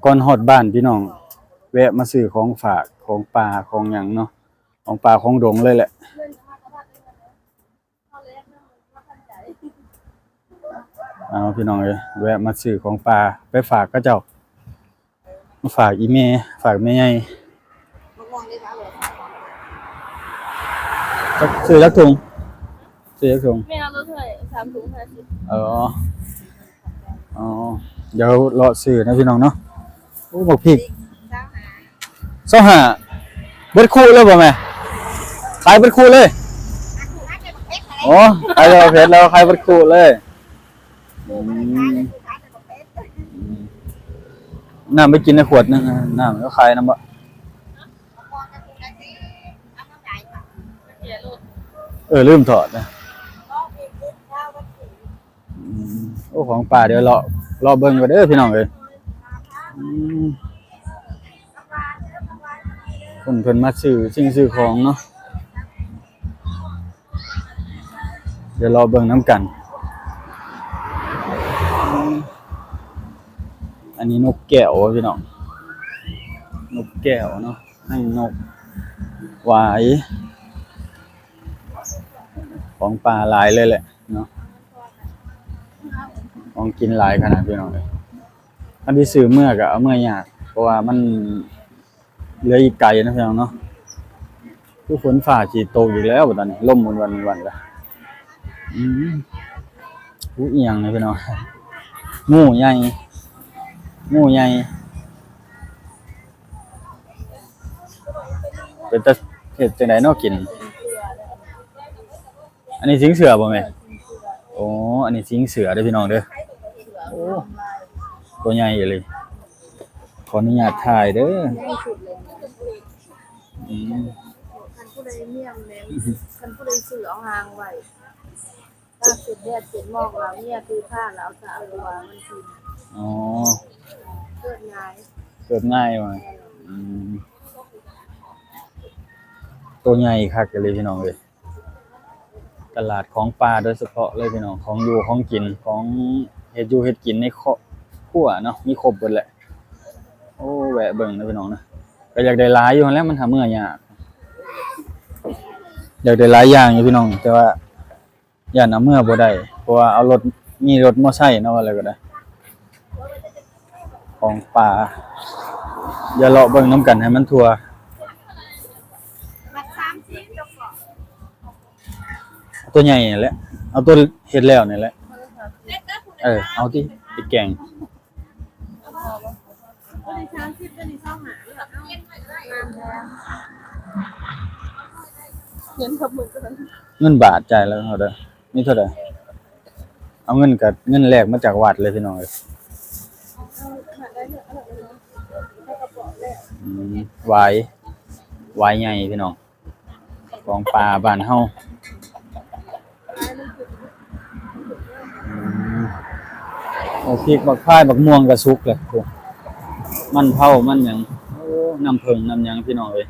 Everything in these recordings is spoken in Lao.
ກ່ອນຮອດບ້ານພີ່ນ້ອງ ແວະມາຊື້ຂອງຝາກ ຂອງປ່າ ຂອງຫຍັງເນາະ ຂອງປ່າຂອງດົງເລີຍແຫຼະ. ເອົາ ພີ່ນ້ອງເອີຍ ແວະມາຊື້ຂອງປ່າໄປຝາກເຂົາເຈົ້າ ມາຝາກອີ່ແມ່ ຝາກແມ່ໃຫຍ່. ຈັກ ຊື້ຈັກຖົງ? ຊື້ຈັກຖົງ? ແມ່ເອົາລົດເທົ່າໃດ? ສາມຖົງຫ້າສິບ. ເອີ ອໍ ດຽວເລາະຊື້ນະພີ່ນ້ອງເນາະ. ໂອ້ ບັກພິກ ຊາວຫ້າ ເບິດຄູ່ເລີຍບໍ່ແມ່? ຂາຍເບິດຄູ່ເລີຍ? ອໍ ຂາຍແຕ່ເຜັດແລ້ວ ຂາຍເບິດຄູ່ເລີຍ. ອືມ ອືມ ນ້ຳໄປກິນໃນຂວດໜຶ່ງ ນ້ຳເຂົາຂາຍນຳບໍ່? ເອີ ລືມຖອດນະ. ອືມ ໂອ້ ຂອງປ່າ ດຽວເລາະ ເລາະເບິ່ງກ່ອນເດີພີ່ນ້ອງເອີຍ. ອືມ ຄົນເພິ່ນມາຊື້ສິ່ງຊື້ຂອງເນາະ ດຽວເລາະເບິ່ງນຳກັນ. ອັນນີ້ນົກແກ້ວພີ່ນ້ອງ ນົກແກ້ວເນາະ ຮັງນົກ ຫວາຍ ຂອງປ່າຫຼາຍເລີຍແຫຼະເນາະ ຂອງກິນຫຼາຍຂະໜາດພີ່ນ້ອງເອີຍ. ຄັນຊິຊື້ເມືອກະເອົາເມືອຍາກ ເພາະວ່າມັນເຫຼືອອີກໄກນະພີ່ນ້ອງເນາະ. ຄືຝົນຟ້າຊິຕົກອີກແລ້ວບັດນີ້ ລົມວັນໆ ລະ ອືມ ອູ້ ອີ່ຫຍັງນີ້ພີ່ນ້ອງ ງູໃຫຍ່ ງູໃຫຍ່. ເປັນຕາເຮັດຈັ່ງໃດເນາະກິນ? ອັນນີ້ສິງເສືອບໍ່ແມ່? ໂອ້ ອັນນີ້ສິງເສືອເດີພີ່ນ້ອງເດີ. ໂອ້ ຕົວໃຫຍ່ອີ່ຫຼີ ຂໍອະນຸຍາດຖ່າຍເດີ. ອືມ ຄັນຜູ້ໃດມຽມແມ່ນ ຄັນຜູ້ໃດຊື້ເອົາຫາງໄວ້ ຖ້າເປັນແດດເປັນໝອກລະ ເມຍຖືພາລະເອົາສະອາດວ່າມັນຊິ ອໍ ເກີດງ່າຍ ເກີດງ່າຍວ່າ. ອືມ ໂຕໃຫຍ່ຄັກອີ່ຫຼີພີ່ນ້ອງເອີຍ. ຕະຫຼາດຂອງປ່າໂດຍສະເພາະເລີຍພີ່ນ້ອງ ຂອງຢູ່ຂອງກິນ ຂອງເຮັດຢູ່ເຮັດກິນໃນຄອບຄົວເນາະ ມີຄົບເບິດແຫຼະ. ໂອ້ ແວະເບິ່ງເດີພີ່ນ້ອງເດີ. ກະຢາກໄດ້ຫຼາຍຢູ່ຫັ້ນແຫຼະ ມັນຫາເມືອຍາກ ຢາກໄດ້ຫຼາຍຢ່າງຢູ່ພີ່ນ້ອງ ແຕ່ວ່າ ຢ້ານເອົາເມືອບໍ່ໄດ້ ເພາະວ່າເອົາລົດ ມີລົດມໍໄຊເນາະ ວ່າແລ້ວກະໄດ້. ຂອງປ່າ ດຽວເລາະເບິ່ງນຳກັນໃຫ້ມັນທົ່ວ. ເອົາຕົວໃຫຍ່ນີ້ແຫຼະ ເອົາຕົວເຮັດແລ້ວນີ້ແຫຼະ. ເອີ ເອົາຕິ ໄປແກງ. ໂຕນີ້ສາມສິບ ໂຕນີ້ຊາວຫ້າ ເລືອກເອົາ. ງາມແທ້ ເງິນກັບໝົດ ເງິນບາດຈ່າຍແລ້ວເທົ່າໃດ? ມີເທົ່າໃດ? ເອົາເງິນກະ ເງິນແລກມາຈາກວັດເລີຍພີ່ນ້ອງເອີຍ. ອືມ ຫວາຍ ຫວາຍໃຫຍ່ພີ່ນ້ອງ. ຂອງປ່າບ້ານເຮົາ. ອືມ ໂອ້ ພິກ ບັກພາຍ ບັກມ່ວງກະສຸກແລ້ວ ໂອ້ ມັນເຜົາ ມັນຫຍັງ ໂອ້ ນ້ຳເຜິ້ງນ້ຳຫຍັງພີ່ນ້ອງເອີຍ.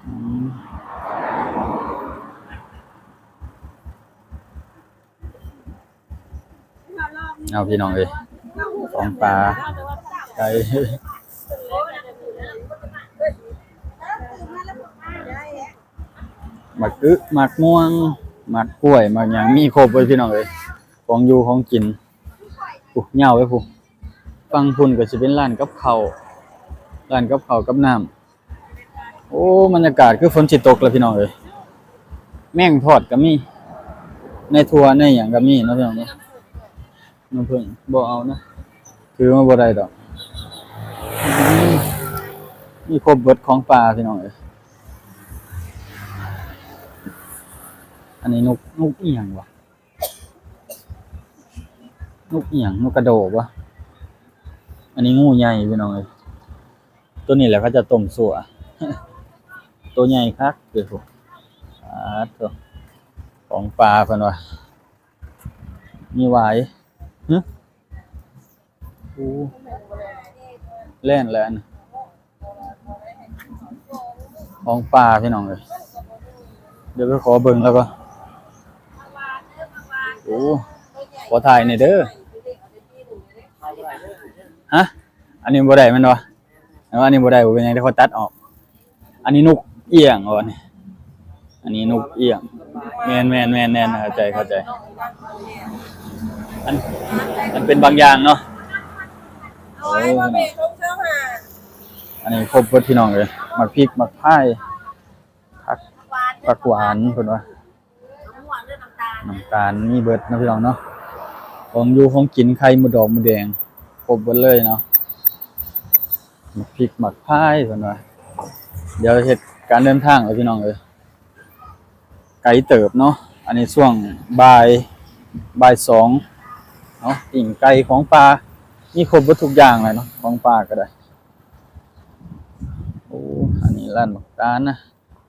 ອືມ ເອົາ ພີ່ນ້ອງເອີຍ ຂອງປ່າ ໄກ່ ໝາກອຶ ໝາກມ່ວງ ໝາກກ້ວຍ ໝາກຫຍັງ ມີຄົບເບິດພີ່ນ້ອງເອີຍ ຂອງຢູ່ຂອງກິນ. ພຸ້ນ ຍາວໄປພຸ້ນ ຝັ່ງພຸ້ນກະຊິເປັນຮ້ານກັບເຂົ້າ ຮ້ານກັບເຂົ້າກັບນ້ຳ. ໂອ້ ບັນຍາກາດຄືຝົນຊິຕົກແລ້ວພີ່ນ້ອງເອີຍ. ແມງທອດກະມີ ໃນຖົ່ວໃນຫຍັງກະມີເນາະພີ່ນ້ອງເນາະ. ນ້ຳເຜິ້ງບໍ່ເອົານະ ຖືມາບໍ່ໄດ້ດອກ. ອືມ ມີຄົບເບິດຂອງປ່າພີ່ນ້ອງເອີຍ. ອັນນີ້ນົກ ນົກອີ່ຫຍັງຫວາ? ນົກອີ່ຫຍັງ? ນົກກະໂດກຫວາ? ອັນນີ້ງູໃຫຍ່ພີ່ນ້ອງເອີຍ. ໂຕນີ້ແຫຼະເຂົາເຈົ້າຕົ້ມຊົ່ວ ໂຕໃຫຍ່ຄັກເດີ. ໂອ້ ປາດໂທ້ ຂອງປ່າເພິ່ນວ່າ ມີຫວາຍ. ຫຶ ໂອ້ ແລ່ນແຫຼະ ຂອງປ່າພີ່ນ້ອງເອີຍ. ດຽວໄປຂໍເບິ່ງແລ້ວກໍ ໂອ້ ຂໍຖ່າຍແດ່ເດີ. ຮະ? ອັນນີ້ບໍ່ໄດ້ແມ່ນບໍ່? ເອີ ອັນນີ້ບໍ່ໄດ້ ບໍ່ເປັນຫຍັງ ດຽວຂ້ອຍຕັດອອກ. ອັນນີ້ນົກເອຍງບໍ່ນີ້? ອັນນີ້ນົກເອຍງ. ແມ່ນໆໆໆ ເຂົ້າໃຈ ເຂົ້າໃຈ. ອັນ ມັນເປັນບາງຢ່າງເນາະ. ໂອ້ ອັນນີ້ຄົບເບິດພີ່ນ້ອງເອີຍ. ໝາກພິກ ໝາກພາຍ ຜັກ ຜັກຫວານເພິ່ນວ່າ ນ້ຳຕານມີເບິດເນາະພີ່ນ້ອງເນາະ. ຂອງຢູ່ຂອງກິນ ໄຂ່ ໝູດອກ ໝູແດງ ຄົບເບິດເລີຍເນາະ. ໝາກພິກ ໝາກພາຍເພິ່ນວ່າ. ດຽວເຮັດການເດີນທາງແລ້ວພີ່ນ້ອງເອີຍ. ໄກເຕີບເນາະ. ອັນນີ້ຊ່ວງບ່າຍ ບ່າຍສອງເນາະ. ປີ້ງໄກ່ ຂອງປ່າ ມີຄົບເບິດທຸກຢ່າງເລີຍເນາະ ຂອງປ່າກໍໄດ້. ໂອ້ ອັນນີ້ຮ້ານໝາກຕານນະ.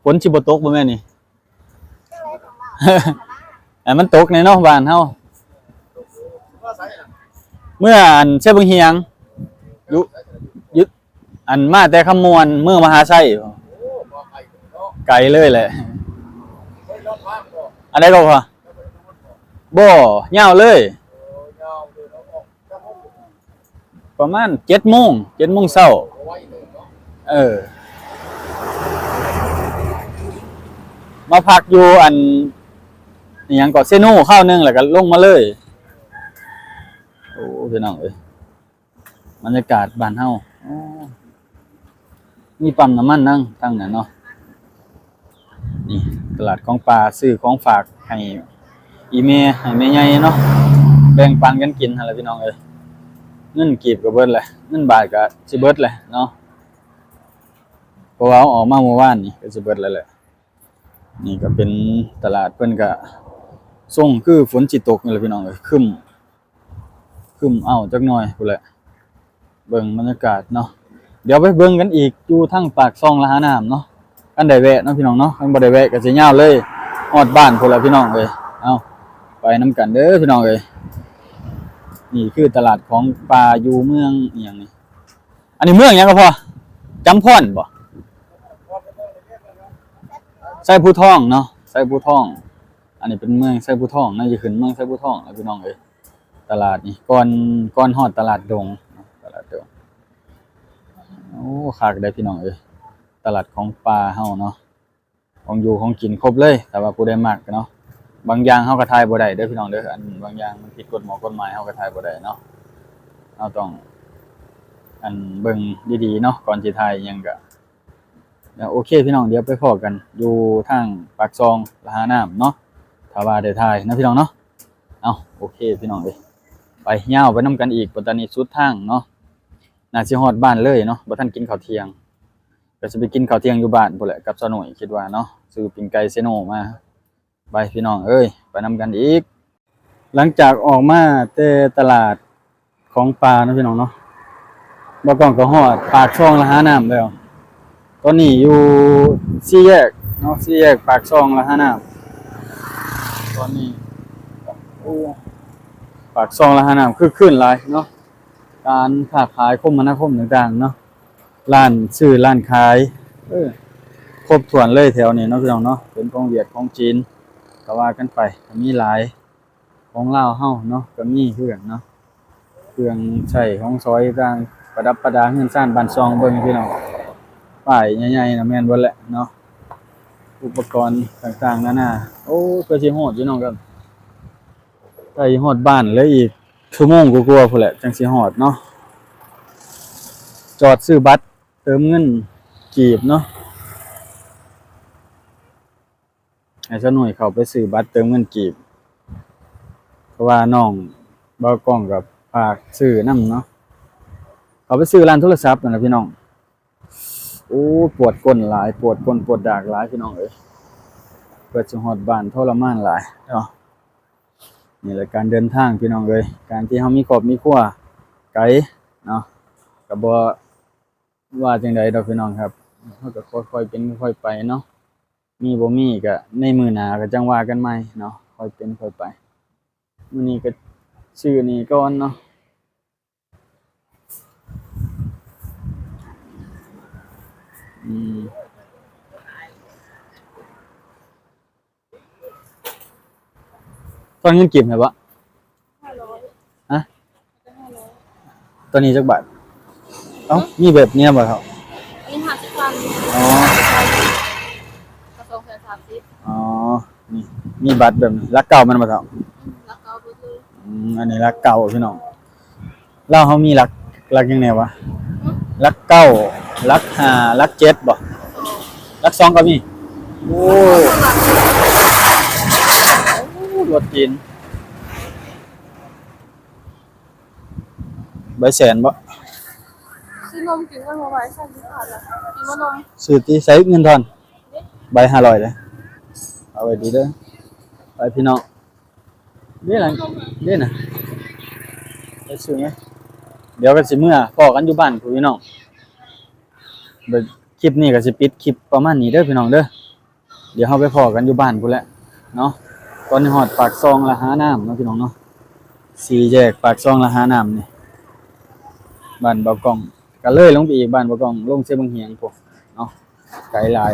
ຝົນຊິບໍ່ຕົກບໍ່ແມ່ນນີ້? ໃຫ້ມັນຕົກແດ່ເນາະບ້ານເຮົາ. ເມື່ອອັນໃສ່ບັກຫຽງ ຢູ່ ຢູ່ ອັນມາແຕ່ຄຳມ່ວນ ເມືອງມະຫາໄຊ ໄກເລີຍແຫຼະ. ອັນໃດກໍພໍ? ບໍ່ ຍາວເລີຍ. ປະມານເຈັດໂມງ ເຈັດໂມງເຊົ້າ. ເອີ ມາພັກຢູ່ອັນ ອີຫຍັງເກາະ ເຊໂນ ຄາວໜຶ່ງ ແລ້ວກໍລົງມາເລີຍ. ໂອ້ ພີ່ນ້ອງເອີຍ ບັນຍາກາດບ້ານເຮົາ. ໂອ້ ມີປ້ຳນ້ຳມັນນຳທາງນັ້ນເນາະ. ນີ້ຕະຫຼາດຂອງປ່າ ຊື້ຂອງຝາກໃຫ້ອີ່ແມ່ ໃຫ້ແມ່ໃຫຍ່ເນາະ ແບ່ງປັນກັນກິນຫັ້ນລະພີ່ນ້ອງເອີຍ. ເງິນກີບກໍເບິດແຫຼະ ເງິນບາດກໍຊິເບິດແຫຼະເນາະ ເພາະວ່າເຮົາອອກມາມື້ວານນີ້ກໍຊິເບິດແລ້ວແຫຼະ. ນີ້ກໍເປັນຕະຫຼາດ ເພິ່ນກໍຊົງຄືຝົນຊິຕົກນີ້ແຫຼະພີ່ນ້ອງເອີຍ ຄຶ້ມ ຄຶ້ມເອົ້າຈັກໜ່ອຍພຸ້ນແຫຼະ. ເບິ່ງບັນຍາກາດເນາະ ດຽວໄປເບິ່ງກັນອີກຢູ່ທາງປາກຊ່ອງລະຫານ້ຳເນາະ ຄັນໄດ້ແວະເນາະພີ່ນ້ອງເນາະ. ຄັນບໍ່ໄດ້ແວະກໍຊິຍາວເລີຍ ຮອດບ້ານພຸ້ນລະພີ່ນ້ອງເອີຍ. ເອົາ ໄປນຳກັນເດີພີ່ນ້ອງເອີຍ. ນີ້ຄືຕະຫຼາດຂອງປ່າຢູ່ເມືອງອີ່ຫຍັງນີ້? ອັນນີ້ເມືອງຫຍັງກໍພໍ? ຈຳພອນບໍ່? ໄຊພູທອງເນາະ ໄຊພູທອງ. ອັນນີ້ເປັນເມືອງໄຊພູທອງນະ ຢູ່ຂຶ້ນເມືອງໄຊພູທອງແລ້ວພີ່ນ້ອງເອີຍ. ຕະຫຼາດນີ້ ກ່ອນ ກ່ອນຮອດຕະຫຼາດດົງ ຕະຫຼາດດົງ. ໂອ້ ຄັກເດ້ພີ່ນ້ອງເອີຍ ຕະຫຼາດຂອງປ່າເຮົາເນາະ. ຂອງຢູ່ຂອງກິນຄົບເລີຍ ຖ້າວ່າຜູ້ໃດມັກເນາະ. ບາງຢ່າງເຮົາກໍຖ່າຍບໍ່ໄດ້ເດີພີ່ນ້ອງເດີ ອັນບາງຢ່າງມັນຜິດກົດໝາຍ ກົດໝາຍ ເຮົາກໍຖ່າຍບໍ່ໄດ້ເນາະ. ເຮົາຕ້ອງ ອັນ ເບິ່ງດີໆເນາະ ກ່ອນຊິຖ່າຍອີ່ຫຍັງກໍ ໂອເຄພີ່ນ້ອງ ດຽວໄປພໍ້ກັນຢູ່ທາງປາກຊ່ອງລະຫານ້ຳເນາະ ຖ້າວ່າໄດ້ຖ່າຍເນາະພີ່ນ້ອງເນາະ. ເອົາ ໂອເຄພີ່ນ້ອງເອີຍ ໄປ ຍາວໄປນຳກັນອີກ ປັດຕານີສຸດທາງເນາະ. ໜ້າຊິຮອດບ້ານເລີຍເນາະ ບໍ່ທັນກິນເຂົ້າທ່ຽງ ກໍຊິໄປກິນເຂົ້າທ່ຽງຢູ່ບ້ານພຸ້ນແຫຼະກັບສາວໜຸ້ຍ ຄິດວ່າເນາະ. ຊື້ປີ້ງໄກ່ເຊໂນມາ. ໄປພີ່ນ້ອງເອີຍ ໄປນຳກັນອີກ. ຫຼັງຈາກອອກມາແຕ່ຕະຫຼາດຂອງປ່າເນາະພີ່ນ້ອງເນາະ ບ່າວກ້ອງກໍຮອດປາກຊ່ອງລະຫານ້ຳແລ້ວ. ຕອນນີ້ຢູ່ສີ່ແຍກເນາະ ສີ່ແຍກປາກຊ່ອງລະຫານ້ຳ. ຕອນນີ້ ໂອ້ ປາກຊ່ອງລະຫານ້ຳຄຶກຄື້ນຫຼາຍເນາະ ການຄ້າຂາຍຄົມມະນາຄົມຕ່າງໆເນາະ. ຮ້ານຊື້ຮ້ານຂາຍ ເອີ ຄົບຖ້ວນເລີຍແຖວນີ້ເນາະພີ່ນ້ອງເນາະ. ເປັນຂອງຫວຽດຂອງຈີນກໍວ່າກັນໄປ ກໍມີຫຼາຍ. ຂອງລາວເຮົາເນາະ ກໍມີຄືກັນເນາະ. ເຄື່ອງໃຊ້ຂອງສອຍຕ່າງ ປະດັບປະດາເຮືອນຊານບ້ານຊ່ອງ. ເບິ່ງພີ່ນ້ອງ ປ້າຍໃຫຍ່ໆນະ ແມ່ນເບິດແຫຼະເນາະ ອຸປະກອນຕ່າງໆນານາ. ໂອ້ ເພື່ອຊິຮອດພີ່ນ້ອງ ກໍໃກ້ຮອດບ້ານເລີຍ ອີກຊົ່ວໂມງກວ່າໆພຸ້ນແຫຼະ ຈັ່ງຊິຮອດເນາະ. ຈອດຊື້ບັດເຕີມເງິນກີບເນາະ ໃຫ້ສາວໜຸ້ຍເຂົ້າໄປຊື້ບັດເຕີມເງິນກີບ ເພາະວ່ານ້ອງບ່າວກ້ອງກໍຝາກຊື້ນຳເນາະ. ເຂົ້າໄປຊື້ຮ້ານໂທລະສັບນັ້ນລະພີ່ນ້ອງ. ໂອ້ ປວດກົ້ນຫຼາຍ ປວດກົ້ນປວດດາກຫຼາຍພີ່ນ້ອງເອີຍ ກວ່າຊິຮອດບ້ານທໍລະມານຫຼາຍເນາະ. ນີ້ແຫຼະການເດີນທາງພີ່ນ້ອງເອີຍ ການທີ່ເຮົາມີຄອບມີຄົວໄກເນາະ ກໍບໍ່ວ່າຈັ່ງໃດດອກພີ່ນ້ອງຄັບ. ເຮົາກໍຄ່ອຍໆເປັນຄ່ອຍໆໄປເນາະ ມີບໍ່ມີກໍໃນມື້ໜ້າກໍຈັ່ງວ່າກັນໃໝ່ເນາະ ຄ່ອຍເປັນຄ່ອຍໄປ. ມື້ນີ້ກໍຊື້ນີ້ກ່ອນເນາະ. ອືມ ຕ້ອນເງິນກີບໃຫ້ບໍ່? ຫ້າຮ້ອຍ ຮະ? ຫ້າຮ້ອຍ. ຕົວນີ້ຈັກບາດ? ເອົ້າ ມີແບບນີ້ນຳບໍ່ເຖົ້າ? ອັນນີ້ຫ້າສິບພັນ. ອໍ ກະສອງແສນສາມສິບ. ອໍ ນີ້ ມີບັດແບບນີ້ ຫຼັກເກົ້າແມ່ນບໍ່ເຖົ້າ? ອືມ ຫຼັກເກົ້າເບິດເລີຍ. ອືມ ອັນນີ້ຫຼັກເກົ້າພີ່ນ້ອງ. ລາວເຮົາມີຫຼັກ ຫຼັກຫຍັງແດ່ວະ? ຫຶ? ຫຼັກເກົ້າ ຫຼັກຫ້າ ຫຼັກເຈັດບໍ່? ຫຼັກສອງກໍມີ. ໂອ້ ໂອ້ ລົດຈີນ ໃບແສນບໍ່? ຊື້ນົມກິນກ່ອນ ບໍ່ໄຫວ ສາມສິບບາດລະ ກິນບໍ່ນົມ? ຊື້ຕິ ໃສ່ເງິນທອນ ໃບຫ້າຮ້ອຍເດ້ ເອົາໄວ້ດີເດີ ໄປພີ່ນ້ອງ. ເດ້ລະ ເດ້ນະ ໄປຊື້ແມ ດຽວກໍຊິເມືອ ພໍ້ກັນຢູ່ບ້ານພຸ້ນພີ່ນ້ອງ. ຄລິບນີ້ກໍຊິປິດຄລິບປະມານນີ້ເດີພີ່ນ້ອງເດີ ດຽວເຮົາໄປພໍ້ກັນຢູ່ບ້ານພຸ້ນແຫຼະເນາະ. ຕອນນີ້ຮອດປາກຊ່ອງລະຫານ້ຳເນາະພີ່ນ້ອງເນາະ ສີ່ແຍກປາກຊ່ອງລະຫານ້ຳນີ້ ບ້ານບ່າວກ້ອງ ກໍເລີຍລົງໄປອີກ ບ້ານບ່າວກ້ອງ ລົງເຊບັ້ງຫຽງພຸ້ນເນາະ ໄກຫຼາຍ.